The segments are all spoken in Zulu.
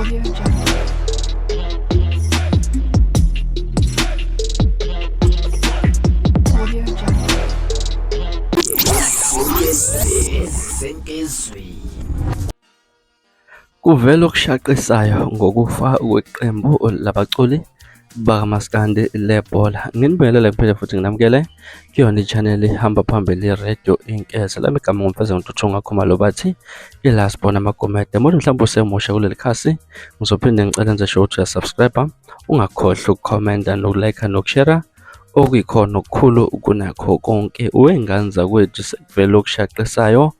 Audio Jungle. Audio Jungle. Kuvela okushaqisayo ngokufa kweqembu labaculi bakamaskandi lebhola. Nginibingelele ngiphinde futhi nginamukele kuyona i-channel ihamba phambili i-radio Inkeza. Lami igama nguMfeza Ntuthunga Khumalo bathi ila sibona amagumede. Umuntu mhlawumbe usemusha kuleli khasi ngizophinde ngicela enze sure ukuthi uyasubscribe, ungakhohlwa ukukhomenta nokulike nokushare okuyikhona okukhulu kunakho konke. Wengane zakwethu sekuvele okushaqisayo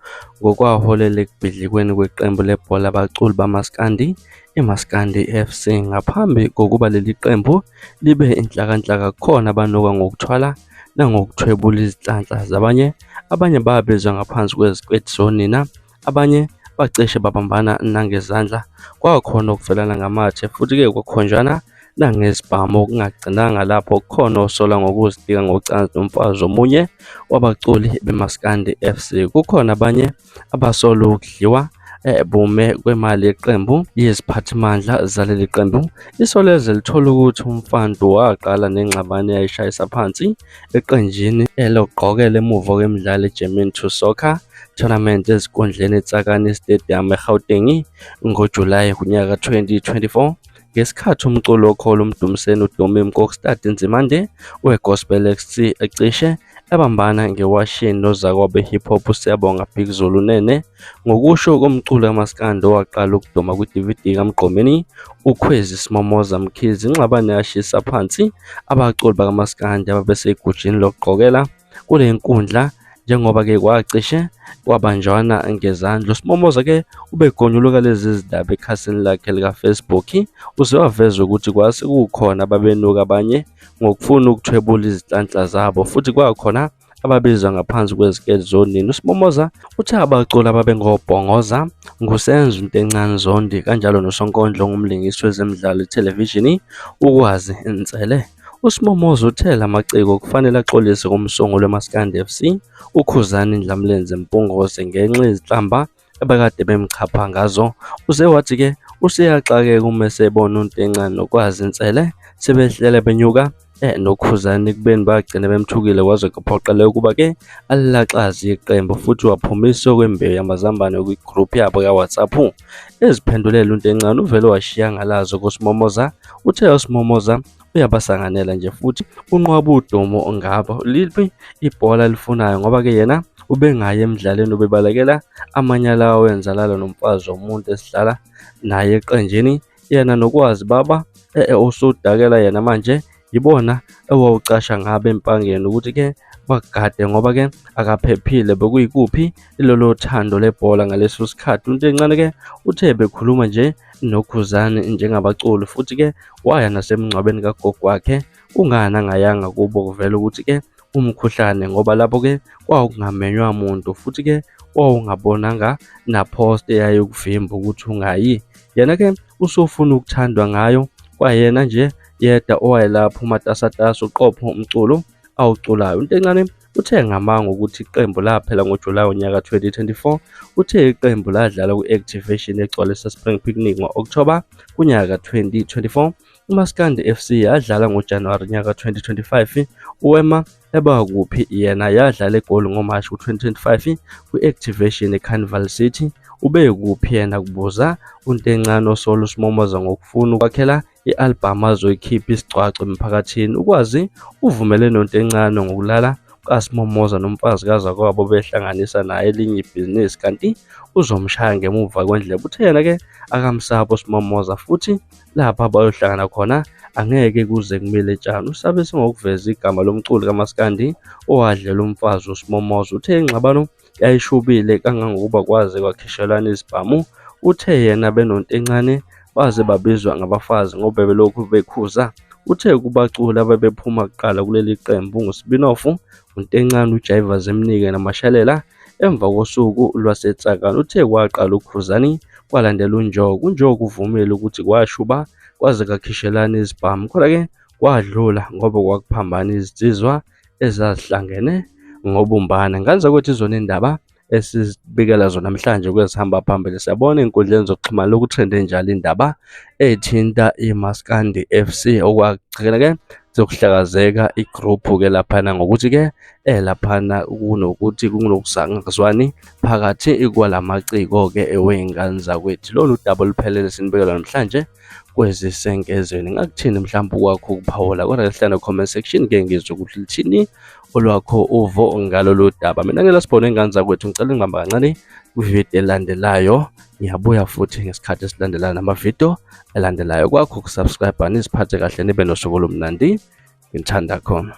ngokwaholela ekubhidlikweni kweqembu lebhola abaculi bamaskandi iMaskandi FC. Ngaphambi kokuba leli qembu libe inhlakanhlaka kukhona abanuka ngokuthwala nangokuthwebula izinhlanhla zabanye, abanye babizwa ngaphansi kwezikweti zonina, abanye bacishe babambana nangezandla, kwakhona ukuvelana ngamathe futhi-ke kwakhonjwana nangezibhamu. Okungagcinanga lapho kukhona osola ngokuzitika ngocansi nomfazi womunye wabaculi beMaskandi FC. Kukhona abanye abasola ukudliwa bume kwemali yeqembu yiziphathimandla zaleli qembu. Isolezwe lithola ukuthi uMfantu waqala nengxabano eyayishayisa phansi eqenjini elogqokela emuva kwemidlalo iGerman to Soccer Tournament ezinkundleni eTsakani Stadium eGauteng ngoJulayi kunyaka 2024. Ngesikhathi umculi wokholo uMdumiseni uDumi Mkokstad Nzimande weGospel XC ecishe ebambana ngewashini nozakwabo hip hop uSiyabonga Big Zulu Nene. Ngokusho komculi kamaskandi owaqala ukuduma kwi-DVD kaMgqomeni uKhwezi Smomoza Mkhize, ingxabano yashisa phansi abaculi bakamaskandi ababesegujini lokugqokela kule nkundla njengoba-ke kwacishe kwabanjwana ngezandla. USimomoza-ke ubegonyuluka lezi zindaba ekhasini lakhe likaFacebook, uze waveza ukuthi kwase kukhona ababenuka abanye ngokufuna ukuthwebula izinhlanhla zabo futhi kwakhona ababizwa ngaphansi kweziketi zonini. USimomoza uthe abaculi ababengobhongoza nguSenzo Ntencane Zondi kanjalo noSonkondlo ongumlingisi wezemidlalo ithelevishini uKwazi Nsele. USimomoza uthe la maciko kufanele axolise kumsunguli weMaskandi FC, uKhuzani Ndlamlenze Mpungose ngenxa yezinhlamba abakade bemchapha ngazo. Uze wathi-ke useyaxakeka uma esebona uNtencane noKwazi Nsele sebehlela benyuka noKhuzani ekubeni bagcine bemthukile kwaze kwaphoqeleka ukuba-ke alilaxaze iqembu futhi waphumisa okwembewu yamazambane kwi-group yabo ka-WhatsApp. Eziphendulela uNtencane uvele washiya ngalazo kuSimomoza, uthe uSimomoza uyabasanganela nje futhi unqwaba udumo ngabo. Liphi ibhola alifunayo ngoba-ke yena ubengayi emdlalweni ubebalekela amanyala awenzalala nomfazi womuntu esidlala naye eqenjini yena nokwazi baba usudakela yena manje yibona ewawucasha ngabo empangeni ukuthi-ke bagade ngoba-ke akaphephile bekuyikuphi lolo thando lebhola ngaleso sikhathi. UNtencane-ke uthe bekhuluma nje noKhuzani njengabaculi futhi-ke waya nasemngcwabeni kagogo wakhe kungani angayanga kubo kuvela ukuthi-ke umkhuhlane ngoba lapho-ke kwawukungamenywa muntu futhi-ke wawungabonanga napost eyayikuvimba ukuthi ungayi. Yena-ke usufuna ukuthandwa ngayo kwayena nje yedwa owayelapho umatasatasa uqopho umculo awuculayo. UNtencane uthe ngamanga ukuthi iqembu laphela ngoJulayi unyaka 2024. Uthe iqembu ladlala kwi-Activation egcwalisa Spring Picnic ngo-Okthoba kunyaka 2024. UMaskandi FC yadlala ngoJanuwari nyaka 2025. UWema ebakuphi yena yadlala eGoli ngoMashi ku-2025 kwi-Activation eCarnival City. Ubekuphi yena kubuza uNtencane osola uSimomoza ngokufuna ukwakhela i-albhamu azoyikhipha isigcwagcwa emphakathini. Ukwazi uvumele noNtencane ngokulala kukaSimomoza nomfazi kazakwabo behlanganisa naye elinye ibhizinisi kanti uzomshaya ngemuva kwendlebe. Uthe yena-ke akamsabi uSimomoza futhi lapha bayohlangana khona angeke kuze kumile tshani. Usabise ngokuveza igama lomculi kamaskandi owadlela umfazi uSimomoza. Uthe ingxabano yayishubile kangangokuba kwaze kwakhishelwana izibhamu. Uthe yena benoNtencane baze babizwa ngabafazi ngoba bebelokhu bekhuza. Uthe kubaculi abebephuma kuqala kuleli qembu nguSibinofu, uNtencane, uJaiva Zimnike noMashalela. Emva kosuku lwaseTsakani uthe kwaqala uKhuzani kwalandela uNjoko. UNjoko uvumile ukuthi kwashuba kwaze kwakhishelana izibhamu kodwa-ke kwadlula ngoba kwakuphambana izinsizwa ezazihlangene ngobumbana. Ngane zakwethu izona indaba Esizibikela zona namhlanje kwezihamba phambili, siyabona ey'nkundleni zokuxhumana lokhu trende njalo indaba ethinta iMaskandi FC, okwagcina-ke sekuhlakazeka igruphu-ke laphana ngokuthi-ke laphana kunokuthi kunokungazwani phakathi kwalamaciko-ke wey'ngane zakwethu. Lolu daba oluphelele sinibekela namhlanje kwezisenkezweni. Ngakuthini mhlawumbe ukwakho ukuphawula kodwa ke hlala comment section ke ngizwe ukuthi lithini olwakho uvo ngalolu daba. Mina ngela sibone ingane zakwethu, ngicela ngibamba kancane kwividiyo elandelayo. Ngiyabuya futhi ngesikhathi esilandelayo namavidiyo elandelayo. Kwakho ukusubscribe, niziphathe kahle, nibe nosuku olumnandi. Ngithanda khona.